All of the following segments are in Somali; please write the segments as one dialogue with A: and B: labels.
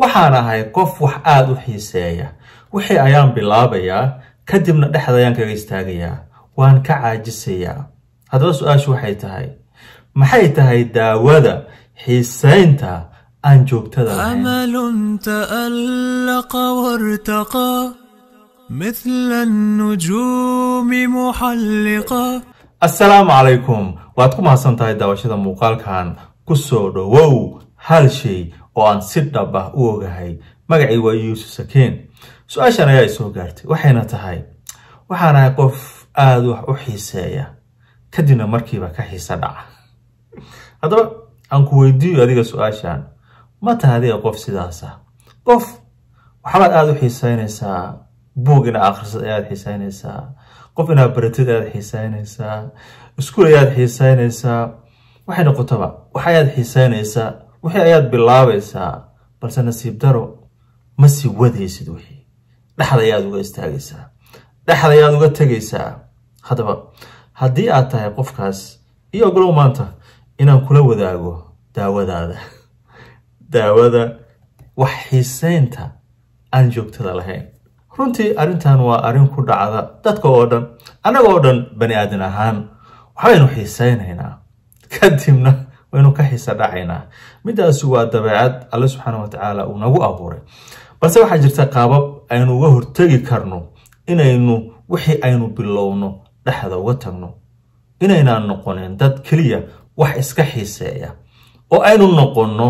A: Waxaan ahay qof wax aada u xiiseeya. Wixii ayaan bilaabayaa, kadibna dhexda ayaan kaga istaagayaa, waan ka caajisayaa. Haddaba su-aashu waxay tahay, maxay tahay daawada xiiseynta aan joogtada lahayn?
B: أمل تألق وارتقى مثل النجوم محلقا.
A: Assalaamu calaykum, waad ku mahadsan tahay daawashada muuqaalkan. Ku soo dhowow hal shay oo aan si dhab ah u ogahay. Magacii waa Yuusuf Sakeen. Su-aashan ayaa isoo gaartay, waxayna tahay: waxaan ahay qof aada wax u xiiseeya, kadibna markiiba ka xiisa dhaca. Haddaba aan ku weydiiyo adiga su-aashan: ma tahay adiga qof sidaas ah? Qof waxbaad aada u xiiseynaysaa, buug inaad akhrisad ayaad xiiseynaysaa, qof inaad baratid ayaad xiiseynaysaa, iskuul ayaad xiiseynaysaa, waxay noqotaba wax ayaad xiiseynaysaa, wixii ayaad bilaabaysaa, balse nasiib daro ma sii wadaysid, wixii dhexda ayaad uga istaagaysaa, dhexda ayaad uga tegaysaa. Haddaba haddii aad tahay qofkaas, iyo ogolow maanta inaan kula wadaago daawadaada, daawada wax xiiseynta aan joogtada lahayn. Runtii arrintan waa arrin ku dhacda dadka oo dhan, annaga oo dhan bani aadan ahaan waxbaynu xiiseynaynaa, kadibna waynu ka xiisa dhacaynaa. Midaasi waa dabeecad Alle subxaana wa tacaala uu nagu abuuray, balse waxaa jirta qaabab aynu uga hortegi karno inaynu wixii aynu bilowno dhexda uga tagno, inaynaan noqonin dad keliya wax iska xiiseeya oo aynu noqonno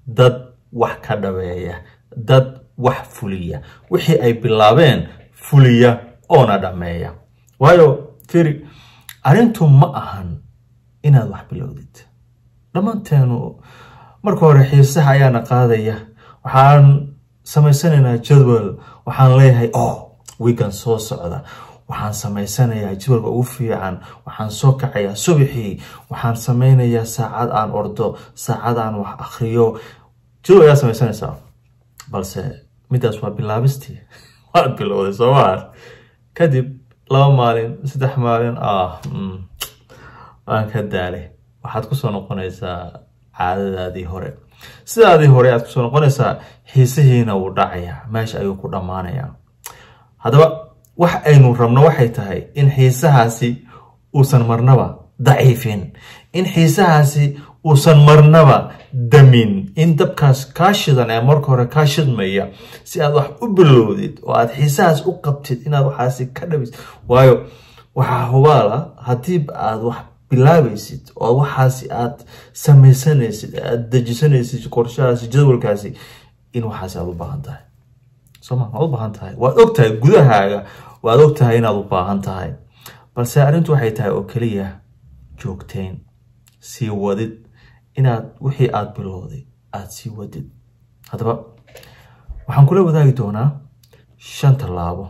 A: dad wax ka dhabeeya, dad wax fuliya, wixii ay bilaabeen fuliya oona dhammeeya. Waayo firi, arrintu ma ahan inaad wax bilowdid. Dhammaanteenu marka hore xiisaha ayaana qaadaya, waxaan samaysanaynaa jadwal. Waxaan leeyahay, "Oh, wiigan soo socda waxaan samaysanayaa jadwalka ugu fiican. Waxaan soo kacayaa subaxii, waxaan sameynayaa saacad aan ordo, saacad aan wax akhriyo." Jadwal ayaa samaysanaysaa, balse midaas waa bilaabistii, waad bilowday soomaa? Kadib 2 maalin, 3 maalin, waan ka daalay, waxaad kusoo noqonaysaa caadadaadii hore, sidaadii hore aad kusoo noqonaysaa, xiisihiina wuu dhacayaa, meesha ayuu ku dhammaanayaa. Haddaba wax aynu rabno waxay tahay in xiisahaasi uusan marnaba daciifin, in xiisahaasi uusan marnaba damin, in dabkaas kaa shidan ee marka hore kaa shidmaya si aad wax u bilowdid oo aad xiisahaas u qabtid inaad waxaasi ka dhabaysid. Waayo waxaa hubaala, haddii aad wax bilaabaysid oo waxaasi aad samaysanaysid, aad dejisanaysid qorshahaasi, jadwalkaasi, in waxaasi aad u baahan tahay, sooma? Waad u baahan tahay, waad og tahay, gudahaaga waad og tahay inaad u baahan tahay, balse arrintu waxay tahay oo keliya joogteyn, sii wadid, inaad wixii aad bilowday aada sii wadid. Haddaba waxaan kula wadaagi doonaa shan tallaabo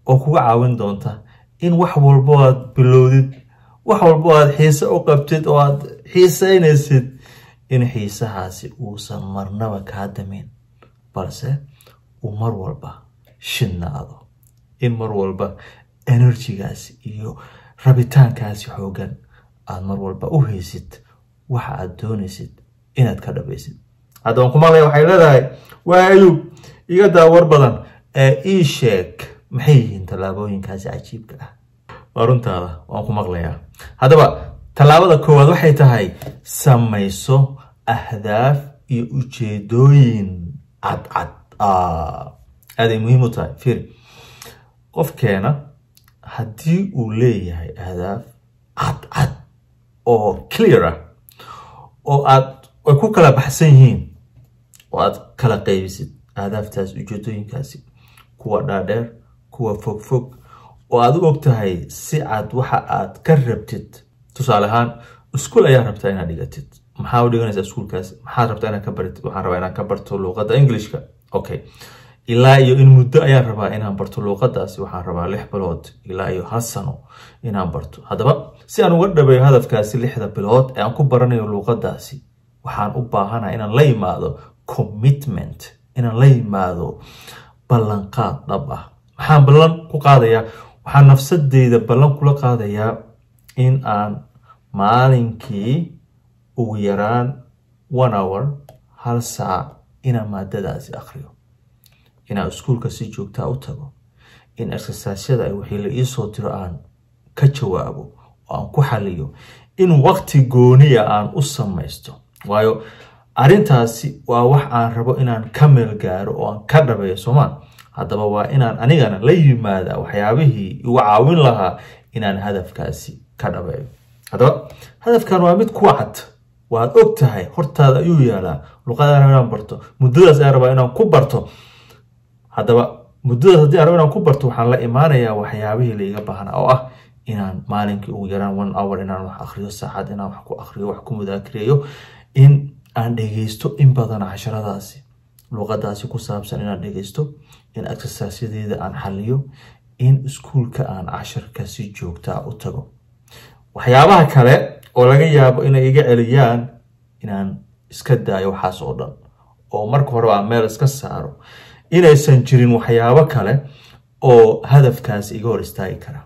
A: oo kuga caawin doonta in wax walbo aad bilowdid, wax walbo aad xiise u qabtid oo aad xiiseynaysid, in xiisahaasi uusan marnaba kaa damin, balse uu mar walba shidnaado, in mar walba energy gaasi iyo rabitaankaasi xoogan aad mar walba u haysid waxa aad doonaysid inaad ka dhabaysid. Hadda waan ku maqlaya, waxay leedahay, "Waa Ayub, iga daa war badan ee ii sheeg maxay yihiin tallaabooyinkaasi cajiibka ah?" Waa runtaada, waan ku maqlayaa. Haddaba tallaabada koowaad waxay tahay: samayso ahdaaf iyo ujeedooyin cadcad. Aaday muhiim u tahay. Fiiri, qofkeena haddii uu leeyahay ahdaaf cadcad oo clear ah oo aad ay ku kala baxsan yihiin oo aad kala qaybisid ahdaaftaas, ujeedooyinkaasi, kuwa dhaadheer, kuwa fogfog, oo aad u og tahay si cad waxa aad ka rabtid. Tusaale ahaan, iskuul ayaa rabtaa inaad dhigatid. Maxaa u dhiganaysaa iskuulkaas? Maxaad rabtaa inaad ka baratid? Waxaan rabaa inaan ka barto luuqadda Englishka. Okay, ilaa iyo in muddo ayaan rabaa inaan barto luuqadaasi? Waxaan rabaa 6 bilood ilaa iyo hal sano inaan barto. Haddaba si aan uga dhabeeyo hadafkaasi 6da bilood ee aan ku baranayo luuqadaasi, waxaan u baahanahay inaan la yimaado commitment, inaan la yimaado ballanqaad dhab ah. Maxaan ballan ku qaadayaa? Waxaan nafsadeyda ballan kula qaadayaa in aan maalinkii ugu yaraan one hour, hal saac, Inaan maadadaasi akhriyo, inaan iskuulka si joogtaa u tago, in exercise-yada ay wixii la iisoo diro aan ka jawaabo oo aan ku xaliyo, in waqti gooniya aan u samaysto, waayo arrintaasi waa wax aan rabo inaan ka meel gaaro oo aan ka dhabeeyo, soomaa? Haddaba waa inaan anigana la yimaada waxyaabihii igu caawin lahaa inaan hadafkaasi ka dhabeeyo. Haddaba hadafkan waa mid ku cad, waad og tahay, hortaada ayuu yaalaa. Luqadaan raba inaan barto, muddadaas ayaan rabaa inaan ku barto. Haddaba muddadaas haddii aan rabo inaan ku barto, waxaan la imaanayaa waxyaabihii laiga baahnaa, oo ah inaan maalinkii ugu yaraan 1 hour inaan wax akhriyo, saacad inaan wax ku akhriyo, wax ku mudaakiriyo, in aan dhegeysto in badan casharadaasi luqadaasi ku saabsan inaan dhegeysto, in exercise-yadeeda aan xaliyo, in iskuulka aan casharka si joogtaa u tago. Waxyaabaha kale oo laga yaabo inay iga celiyaan inaan iska daayo waxaas oo dhan, oo marka hore aan meel iska saaro inaysan jirin waxyaabo kale oo hadafkaas iga hor istaagi kara,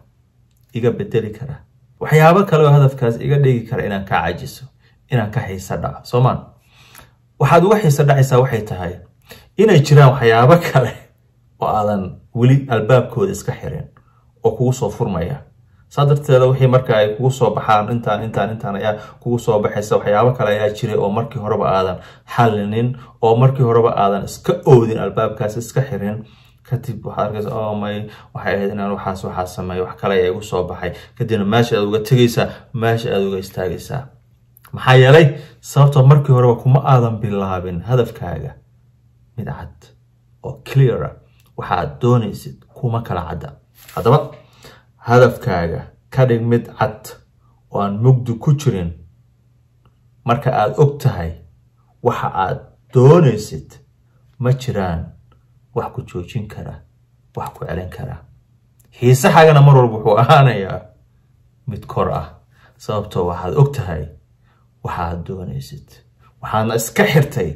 A: iga bedeli kara, waxyaabo kale oo hadafkaas iga dhigi kara inaan ka cajiso, inaan ka xiisa dhaco, soomaan? Waxaad uga xiisa dhacaysaa waxay tahay inay jiraan waxyaabo kale oo aadan weli albaabkooda iska xirin oo kugu soo furmaya. Saa darteeda wixii marka ay kugu soo baxaan, intaan intaan intaan ayaa kugu soo baxaysa. Waxyaabo kale ayaa jiray oo markii horeba aadan xalinin, oo markii horeba aadan iska oodin, albaabkaas iska xirin. Kadib waxaad arkaysa, "Oh may, waxay ahayd inaan waxaas waxaas sameeyo, wax kale ayaa igu soo baxay." Kadibna meesha aad uga tegaysaa, meesha aad uga istaagaysaa. Maxaa yeelay, sababtoo markii horeba kuma aadan bilaabin hadafkaaga mid cad oo clear ah. Waxaad doonaysid kuma kala cadda. Haddaba hadafkaaga ka dhig mid cad oo aan mugdi ku jirin. Marka aad og tahay waxa aad doonaysid, ma jiraan wax ku joojin kara, wax ku celin kara. Xiisahaagana mar walba wuxuu ahaanayaa mid kor ah, sababtoo waxaad og tahay waxaad doonaysid, waxaadna iska xirtay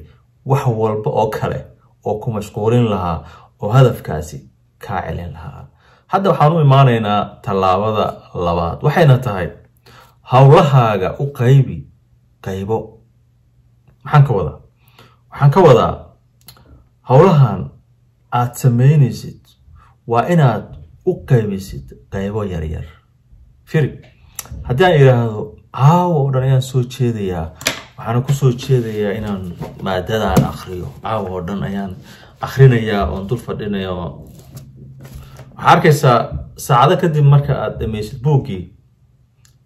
A: wax walba oo kale oo ku mashquulin lahaa oo hadafkaasi kaa celin lahaa. Hadda waxaan u imaanaynaa tallaabada labaad, waxayna tahay howlahaaga u qaybi qaybo. Maxaan ka wadaa? Waxaan ka wadaa howlahan aad samaynaysid waa inaad u qaybisid qaybo yaryar. Firi, haddii aan idhaahdo caawa oo dhan ayaan soo jeedayaa, waxaana kusoo jeedayaa inaan maadadaan akriyo, caawa oo dhan ayaan akhrinayaa oon dul fadhinaya, waxaa arkaysaa saacado kadib marka aad dhammaysid buuggii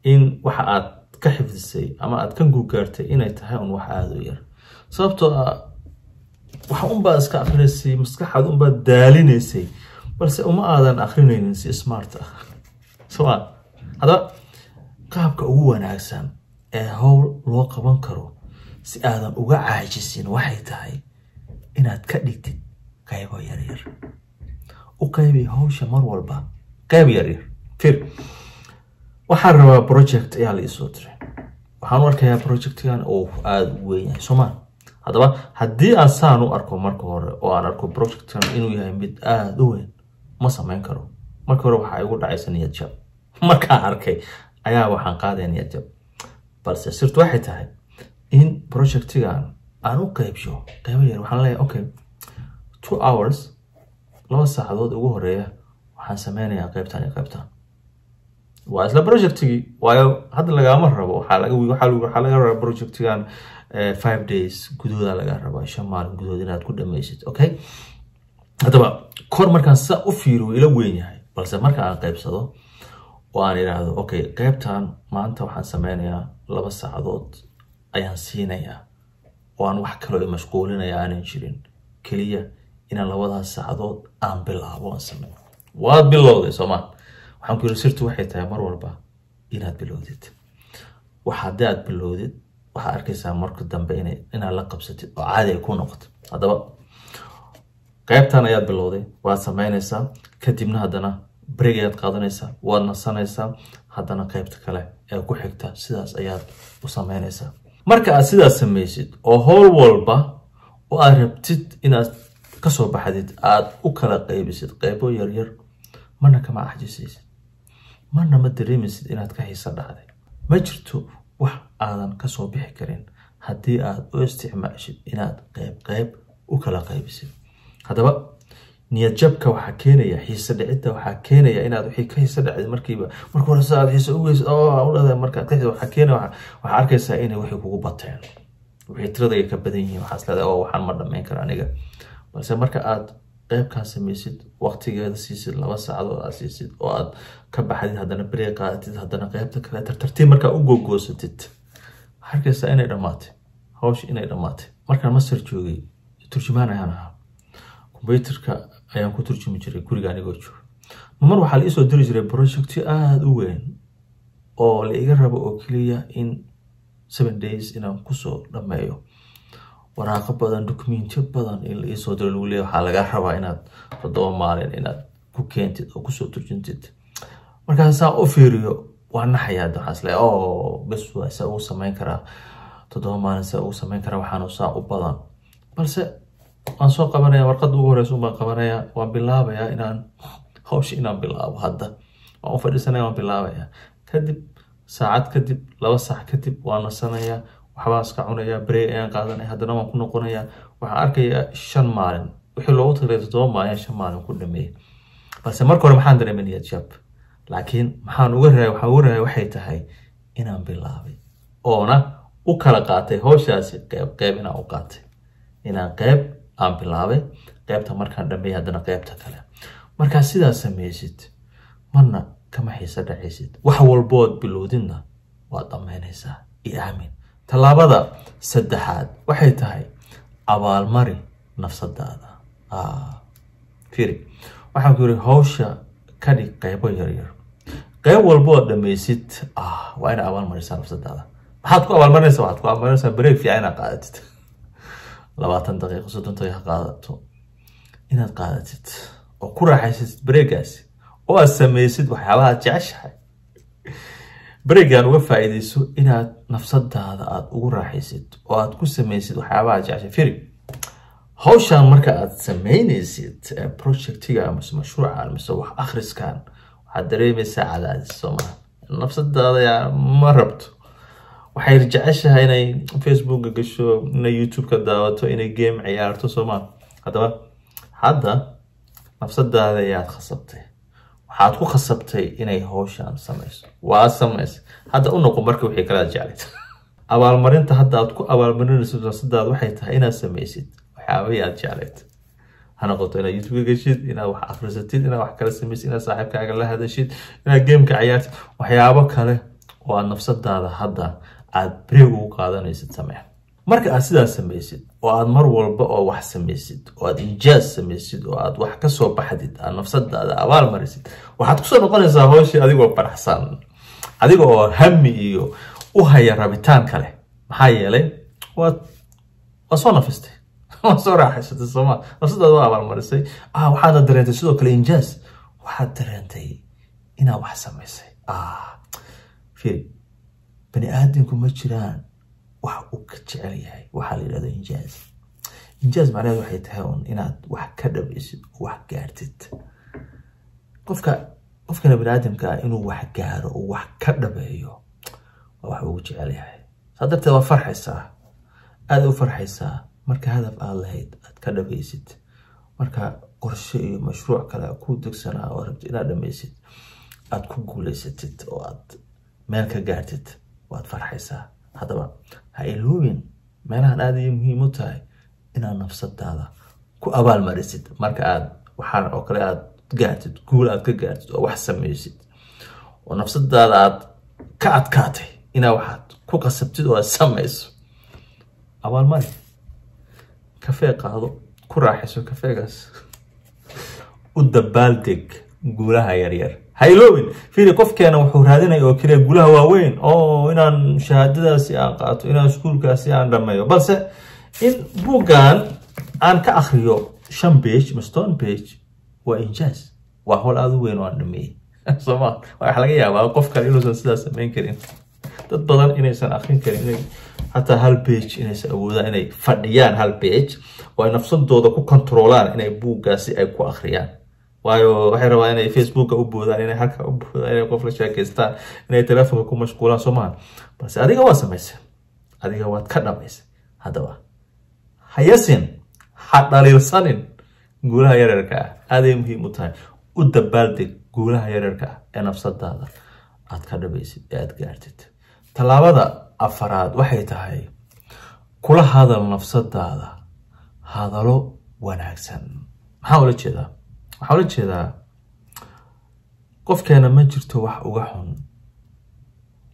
A: in waxa aad ka xifdisay ama aad ka guugaartay inay tahay un wax aada u yar, sababtoo ah waxa unbaad iska akrinaysay, maskaxaad unbaad daalinaysay, balse uma aadan akrinaynin si smart ah, soma? Haddaba qaabka ugu wanaagsan ee howl loo qaban karo si aadan uga caajisin waxay tahay inaad ka dhigtid qaybo yaryar. U qaybi hawsha mar walba qayb yaryar. Fir, waxaan rabaa project ayaa la isoo diray. Waxaan u arkayaa projectkan oo aada u weyn yahay, sooma? Haddaba haddii aan saan u arko marka hore, oo aan arko projectkan inuu yahay mid aada u weyn, ma samayn karo. Marka hore waxaa igu dhacaysa niyad jab. Markaan arkay ayaa waxaan qaadaya niyad jab. Balse sirtu waxay tahay in projectigan aan u qaybsho qaybo yar. Waxaan leeyahay, "Okay, 2 hours, 2 saacadood ugu horeeya waxaan sameynayaa qaybtan iyo qaybtan." Waa isla projectigii, waayo hadda lagama rabo, waxaa laga rabaa projectigan 5 days gudahooda laga rabaa, 5 maalin gudahood inaad ku dhammaysid. Okay, haddaba kor markaan saa u fiiriyo wuu ila weyn yahay, balse marka aan qaybsado oo aan idhaahdo, "Okay, qaybtan maanta waxaan sameynayaa 2 saacadood ayaan siinayaa," oo aan wax kaloo i mashquulinaya aanan jirin, keliya inaan labadaas saacadood aan bilaabo, aan sameeyo. Waad bilowday, sooma? Waxaan ku yidhi, sirtu waxay tahay mar walba inaad bilowdid wax. Haddii aad bilowdid, waxaad arkaysaa marka dambe inaad la qabsatid oo caadi ay ku noqoto. Haddaba qaybtan ayaad bilowday, waad sameynaysaa, kadibna haddana break ayaad qaadanaysaa, waad nasanaysaa, haddana qaybta kale ee ku xigta sidaas ayaad u sameynaysaa. Marka aad sidaas samaysid oo howl walba oo aad rabtid inaad kasoo baxdid aad u kala qaybisid qaybo yaryar, marna kama caajisaysid, marna ma dareemaysid inaad ka xiisa dhacday. Ma jirto wax aadan kasoo bixi karin haddii aad u isticmaashid inaad qayb qayb u kala qaybisid. Haddaba niyad jabka waxaa keenaya xiise dhicidda, waxaa keenaya inaad wixii ka xiise dhacday markiiba marka hore aad xiise u geysid oo u leedahay, markaad ka xiise waxaa keenaya waxaa arkaysaa inay wixii kugu bateen, wixii tirada ay ka badan yihiin, waxaas leedahay oo waxaan ma dhammayn karo aniga. Balse marka aad qaybkan samaysid, waqtigeeda siisid, 2 saacadood aad siisid oo aad ka baxdid, haddana break qaadatid, haddana qaybta kale tartartiib markaa u gogoosatid, waxaa arkaysaa inay dhammaatay hawsha, inay dhammaatay. Markaan Masar joogay turjumaan ayaan ahaa, computerka ayaan ku turjumi jiray guriga anigoo jooga. Mar waxaa la iisoo diri jiray projectyo aada u weyn oo la iga rabo oo keliya in 7 days inaan kusoo dhammeeyo, waraaqo badan, dokumentiyo badan in la iisoo diro, lagu leeyahay waxaa laga rabaa inaad 7 maalin inaad ku keentid oo kusoo turjuntid. Markaan saa u fiiriyo waan naxayaa, waxaan is leeyahay oo bes waa saa ugu samayn karaa 7 maalin, saa ugu samayn karaa waxaanu saa u badan. Balse waan soo qabanaya, warqadda ugu horeysa baan qabanaya, waan bilaabayaa inaan hawsha inaan bilaabo. Hadda waan u fadhiisanaya, waan bilaabayaa. Kadib saacad kadib, 2 saac kadib waan nasanayaa, waxbaan iska cunayaa, break ayaan qaadanaya, haddana waan ku noqonayaa. Waxaan arkayaa 5 maalin wixii loogu talagalay 7 maalin 5 maalin ku dhameeyay. Balse marka hore maxaan dareemay? Niyad jab. Laakiin maxaan uga raayay? Waxaan uga raayay waxay tahay inaan bilaabay oona u kala qaatay hawshaasi qeyb qeyb, inaan u qaatay, inaan qeyb aan bilaabay, qeybta markaan dhameeyay haddana qeybta kale. Markaa sidaas samaysid marna kama xiise dhacaysid, wax walbood bilowdidna waad dhammaynaysaa, iyo aamin. Tallaabada saddexaad waxay tahay abaalmari nafsadaada. Fiiri, waxaan ku yiri hawsha ka dhig qeybo yaryar, qeyb walbood dhammaysid waa inaad abaalmarisaa nafsadaada. Maxaad ku abaalmarinaysaa? Waxaad ku abaalmarinaysaa break fiican inaad qaadatid, 20 daqiiqo, 30 daqiiqo qaadato, inaad qaadatid oo ku raaxaysatid breakgaasi oo aad samaysid waxyaabaha aad jeceshahay. Breakgan uga faa'iidayso inaad nafsadaada aad ugu raaxaysid oo aad ku samaysid waxyaabaha aad jeceshahay. Fiiri, hawshan marka aad samaynaysid projectiga mise mashruucan mise wax akhriskan, waxaad dareemaysaa cadaadis, soo maha? Nafsadaada yaa ma rabto, waxay jeceshahay inay Facebooka gasho, inay YouTube-ka daawato, inay game ciyaarto, soo maha? Haddaba hadda nafsadaada yaad khasabtay, waxaad ku khasabtay inay hawshan samayso, waa samaysay. Hadda u noqon marka wixii kale aad jeclayd. Abaalmarinta hadda aad ku abaalmarinayso nafsadaada waxay tahay inaad samaysid waxyaabihii aad jeclayd, ha noqoto inaad YouTube gashid, inaad wax akhrisatid, inaad wax kala samaysid, inaad saaxiibkaaga la hadashid, inaad gameka ciyaartid, waxyaabo kale oo aad nafsadaada hadda aad break ugu qaadanaysid samee. Marka aad sidaas samaysid oo aad mar walba oo wax samaysid oo aad injaaz samaysid oo aad wax ka soo baxdid, aad nafsadaada abaal marisid, waxaad kusoo noqonaysaa hawshii adigoo faraxsan, adiga oo hami iyo u haya rabitaan kale. Maxaa yeelay waa soo nafistay, waa soo raaxaysatay, sooma? Nafsadaada waa abaalmarisay. Waxaadna dareentay sidoo kale injaaz, waxaad dareentay inaad wax samaysay. Fiiri, bani aadamku ma jiraan wax uu ka jecel yahay waxaa la yidhahdo injaaz. Injaaz macnaheedu waxay tahay un inaad wax ka dhabaysid oo wax gaartid. Qofkana bani aadamka ah inuu wax gaaro oo wax ka dhabeeyo waa wax ugu jecel yahay. Saa darteed waa farxaysaa, aad u farxaysaa marka hadaf aad lahayd aad ka dhabaysid, marka qorshe iyo mashruuc kale ku degsanaa oo rabtid inaad dhamaysid aad ku guulaysatid oo aad meel ka gaartid, waad farxaysaa. Haddaba ha iloobin meelahan aad ay muhiim u tahay inaad nafsadaada ku abaalmarisid marka aad waxaan oo kale aad gaartid, guul aad ka gaartid oo wax samaysid oo nafsadaada aad ka adkaatay inaa waxaad ku qasabtid oo aad samayso. Abaalmari, kafee qaado, ku raaxayso kafeegaas, u dabaaldeg guulaha yaryar, ha iloobin. Fiiri, qofkeena wuxuu raadinaya oo keliya guulaha waaweyn, oo inaan shahaadadaasi aan qaato, inaan iskuulkaasi aan dhameeyo, balse in buuggan aan ka akhriyo 5 page mise 10 page waa injaaz, waa howl aada u weyn oo aan dhameeyey, sooma? Waxaa laga yaabaa qof kale inuusan sidaas samayn karin, dad badan inaysan akhrin karin, inay xataa hal page inaysan awoodaan inay fadhiyaan hal page oo ay nafsadooda ku kontroolaan inay buuggaasi ay ku akhriyaan, waayo waxay rabaan inay Facebooka u boodaan, inay halka u boodaan, inay qof la sheekaystaan, inay telefonka ku mashquulaan, soo maha? Balse adiga waa samaysay, adiga waad ka dhamaysay. Haddaba hayasin Ha dhaliilsanin guulaha yaryarka ah, aaday muhiim u tahay. U dabaaldeg guulaha yaryarka ah ee nafsadaada aad ka dhabaysid ee aad gaartid. Tallaabada afaraad waxay tahay kula hadal nafsadaada hadalo wanaagsan. Maxaa ula jeedaa? Waxaa ula jeedaa qofkeena ma jirto wax uga xun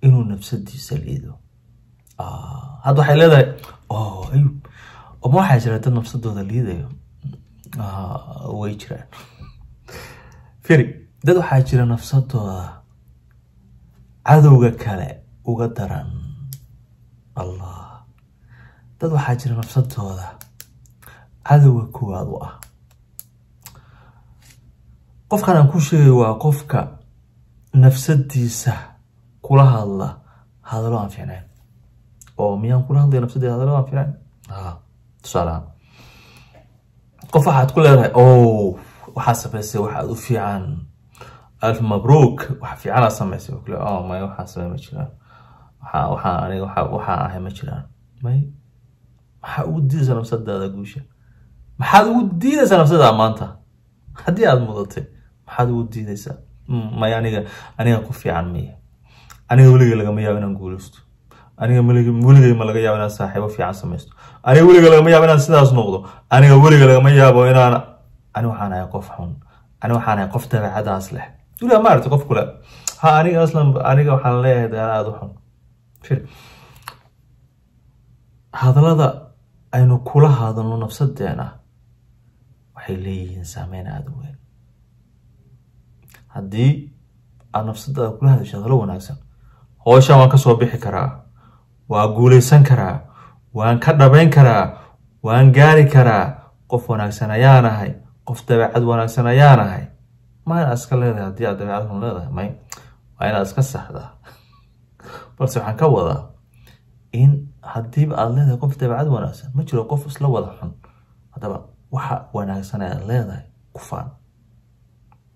A: inuu nafsadiisa liido. Hadda waxay leedahay, oh Ayub, ma waxaa jira dad nafsadooda liidayo? Way jiraan. Firi, dad waxaa jira nafsadooda cadowga kale uga daran. Allah, dad waxaa jira nafsadooda cadowga koowaad u ah. Qofkan aan ku sheegay waa qofka nafsadiisa kula hadla hadalo aan fiicnayn. Oo miyaan kula hadlaya nafsadeyda hadalo aan fiicnayn? Tusaale ahaan, qof waxaad ku leedahay, oh, waxaad samaysay wax aad u fiican, alf mabruuk, wax fiicanaad samaysay. Kule, oh may, waxaan samey ma jiraan, waxaa aniga waxaan ahay ma jiraan. May, maxaa ugu diidaysaa nafsadaada guusha? Maxaad ugu diidaysaa nafsadaada maanta haddii aad mudatay? Maxaad ugu diidaysaa? May, aniga qof fiican miya? Aniga weligay lagama yaabo inaan guuleysto. Aniga weligay ma laga yaabo inaan saaxiibo fiican samaysto. Aniga weliga lagama yaabo inaan sidaas noqdo. Aniga weliga lagama yaabo inaan, ani waxaan ahay qof xun, ani waxaan ahay qof dabeecadaas leh. Weliga maaragtay qof kule, ha, aniga aslan aniga waxaan leeyahay dabeecad aada u xun. Fir, hadallada aynu kula hadalno nafsadeena waxay leeyihiin saameyn aada u weyn. Haddii aad nafsadaada kula hadasho hadallo wanaagsan, howshan waan kasoo bixi karaa, waa guuleysan karaa, waan ka dhabayn karaa, waan gaari karaa, qof wanaagsan ayaanahay, qof dabeecad wanaagsan ayaanahay. Ma inaad iska leedahay haddii aad dabeecad xun leedahay, may, waa inaad iska saxdaa. Balse waxaan ka wadaa in haddiiba aad leedahay qof dabeecad wanaagsan, ma jiro qof isla wada xun. Haddaba waxa wanaagsan aad leedahay ku faan.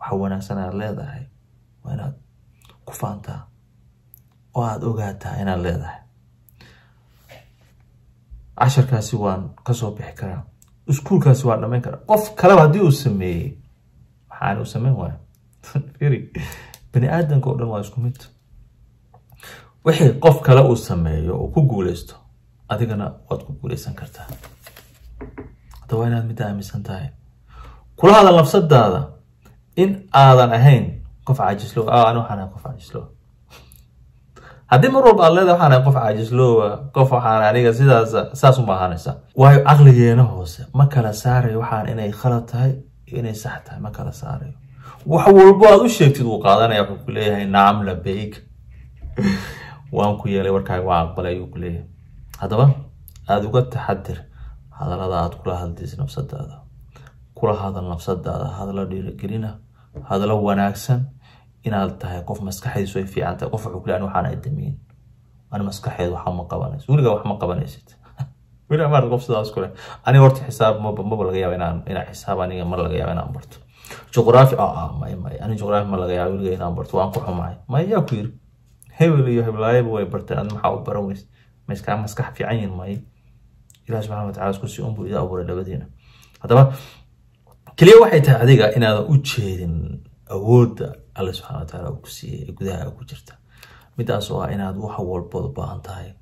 A: Waxa wanaagsan aad leedahay waa inaad ku faantaa oo aada ogaataa inaad leedahay. Casharkaasi waan kasoo bixi karaa, iskuulkaasi waan dhamayn karaa. Qof kaleba haddii uu sameeyey, maxaan uu sameyn waaya? Firi, bani aadamka oo dhan waa isku mid. Wixii qof kale uu sameeyo oo ku guuleysto, adigana waad ku guuleysan kartaa. Hadda waa inaad midda aaminsan tahay. Kula hadal nafsadaada in aadan ahayn qof caajislow. Ani waxaan ahay qof caajislow. Haddii mar walba aad leedahay waxaan ahay qof caajisloowa, qof waxaan aniga sidaas, saas uma ahaanaysa. Waayo caqligeena hoose ma kala saarayo waxaan inay khalad tahay iyo inay sax tahay, ma kala saarayo. Wax walbo aad u sheegtid wuu qaadanaya. Wuxuu ku leeyahay, nacam, labayk, waan ku yeelay, warkaaga waan aqbalay, ayuu ku leeyahay. Haddaba aada uga taxadir hadallada aad kula hadlaysa nafsadaada. Kula hadal nafsadaada hadallo dhiirigelina, hadallo wanaagsan, inaad tahay qof maskaxdiisu ay fiican tahay. Qof wuxuu ku leeyahay, waxaan ay damiin, ani maskaxeedu waxa ma qabanayso. Weligaa wax ma qabanaysid. Weligaa maarad qof sidaas ku leh, aniga horta xisaab maba laga yaabo inaan xisaab, aniga ma laga yaabo inaan barto juqraafi. May, may, ani juqraafi ma laga yaabo weliga inaan barto, waan ku xumahay. May, yaa ku yiri? Hebel iyo heblaayaba way barteen, ad maxaa u baran weys? Ma iskaa maskax fiican yihin? May, Ilaah subxana watacala isku si unbuu ida abuuray labadiina. Haddaba keliya waxay tahay adiga inaadan u jeedin awoodda Alle subxana watacaala uu ku siiyey ee gudaha ku jirta, midaas oo ah inaad wax walbood u baahan tahay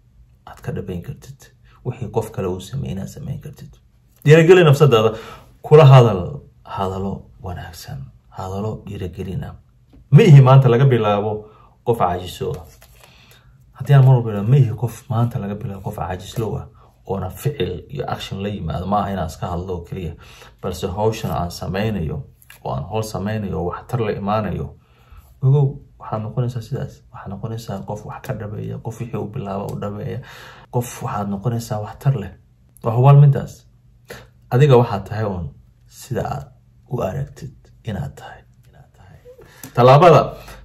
A: aad ka dhabayn kartid, wixii qof kale uu sameeyey inaad samayn kartid. Dhiirigeli nafsadaada, kula hadal hadalo wanaagsan, hadalo dhiirigelina. Ma ihi maanta laga bilaabo qof caajiso ah. Haddii aan mar walba ma ihi qof maanta laga bilaabo qof caajislow ah oona ficil iyo action la yimaado, ma aha inaan iska hadlo oo keliya, balse hawshan aan sameynayo oo aan howl sameynayo oo waxtar la imaanayo. Ogow, waxaad noqonaysaa sidaas, waxaad noqonaysaa qof wax ka dhabeeya, qof wixii u bilaaba u dhabeeya, qof waxaad noqonaysaa waxtar leh. Waa hubaal midaas. Adiga waxaad tahay uun sida aad u aragtid inaad tahay. Tallaabada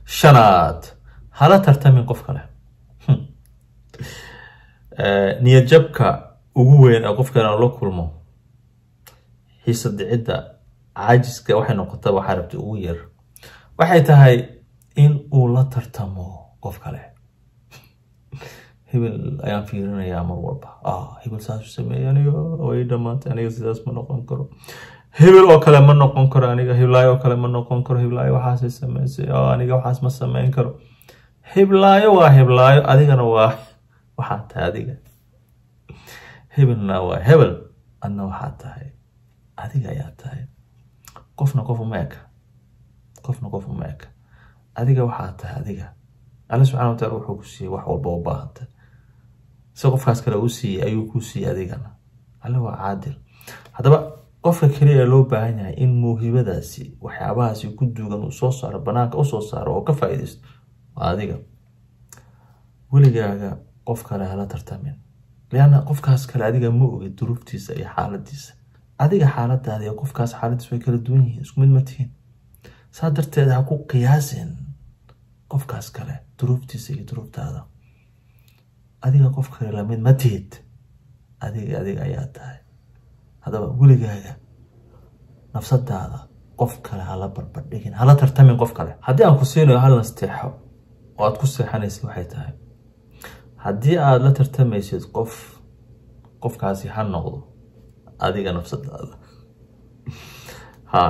A: shanaad, hala tartamin qof kale. Niyad jabka ugu weyn ee qofkan la kulmo, xiisa dhicidda, caajiska, waxay noqota waxaa rabtay ugu yar, waxay tahay in uu la tartamo qof kale. Hebel ayaan fiirinayaa mar walba. Hebel saas u sameeyey, aniga way dhamaatay, aniga sidaas ma noqon karo, hebel oo kale ma noqon karo, aniga heblaayo oo kale ma noqon karo, heblaayo waxaasay sameysay, aniga waxaas ma sameyn karo. Heblaayo waa heblaayo, adigana waa waxaa tahay adiga. Hebelna waa hebel, adna waxaa tahay adiga ayaa tahay. Qofna qof uma eka, qofna qof uma eka. Adiga waxaa tahay adiga. Alle subxana wataala wuxuu ku siiyey wax walba u baahantay. Si qofkaas kale u siiyey ayuu ku siiyey adigana. Alle waa caadil. Haddaba qofka keliya ee loo baahan yahay in mawhibadaasi, waxyaabahaasi ku duugan, uu soo saaro, banaanka usoo saaro oo ka faa'iidaysto waa adiga. Weligaaga qof kale hala tartamin, lianna qofkaas kale adiga ma ogid duruuftiisa iyo xaaladiisa. Adiga xaaladaada iyo qofkaas xaaladiisa way kala duwan yihiin, isku mid ma tihiin. Saa darteed ha ku qiyaasin qofkaas kale duruuftiisa iyo duruuftaada. Adiga qof kale lamid ma tihid, adiga adiga ayaa tahay. Haddaba weligaaga nafsadaada qof kale hala barbardhigin, hala tartamin qof kale. Haddii aan ku siinayo hal nasteexo oo aad ku seexanaysid, waxay tahay: haddii aada la tartamaysid qof, qofkaasi ha noqdo adiga nafsadaada. Ha,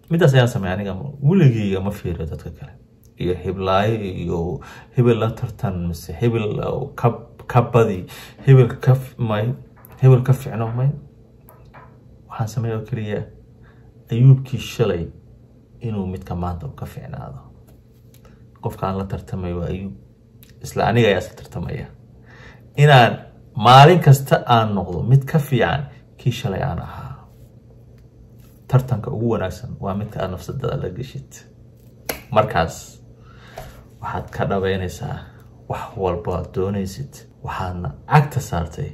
A: midaas ayaan sameeya aniga. Weligeyga ma fiiriyo dadka kale iyo hiblaayo iyo hebel la tartan, mise hebel ka ka badi, hebel ka may, hebel ka ficno, may. Waxaan sameeya oo keliya Ayuubkii shalay inuu midka maanta ka ficnaado. Qofka aan la tartamayo waa Ayuub, isla aniga ayaa isla tartamaya, inaan maalin kasta aan noqdo mid ka fiican kii shalay aan ahaa. Tartanka ugu wanaagsan waa midka aad nafsadada la geshid. Markaas waxaad ka dhabeynaysaa wax walba aad doonaysid, waxaadna cagta saartay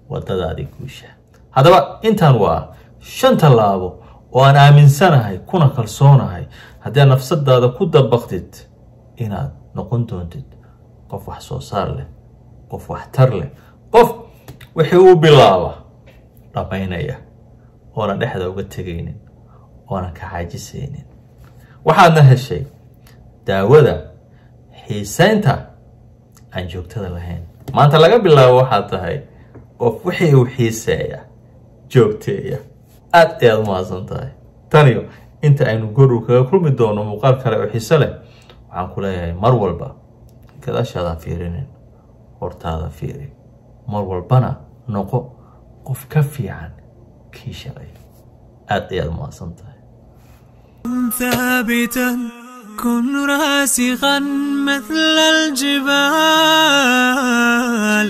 A: wadadaadii guusha. Haddaba intaan waa 5 tallaabo oo aan aaminsanahay kuna kalsoonahay haddii aad nafsadaada ku dabaqdid inaad noqon doontid qof wax soo saar leh, qof waxtar leh, qof wixii uu bilaaba dhammaynaya, oonan dhexda uga tegaynin, oonan ka caajisaynin. Waxaadna heshay daawada xiiseynta aan joogtada lahayn. Maanta laga bilaabo waxaad tahay qof wixii uu xiiseeya joogteeya. Aad ayaad u mahadsan tahay. Taniyo inta aynu goordhow kaga kulmi doono muuqaal kale oo xiise leh, waxaan ku leeyahay: mar walba gadaashaada fiirinin, hortaada fiiri. Mar walbana noqo qof ka fiican kii shalay. Aad ayaad u mahadsan tahay.
B: ثابتا، كن راسخا مثل الجبال.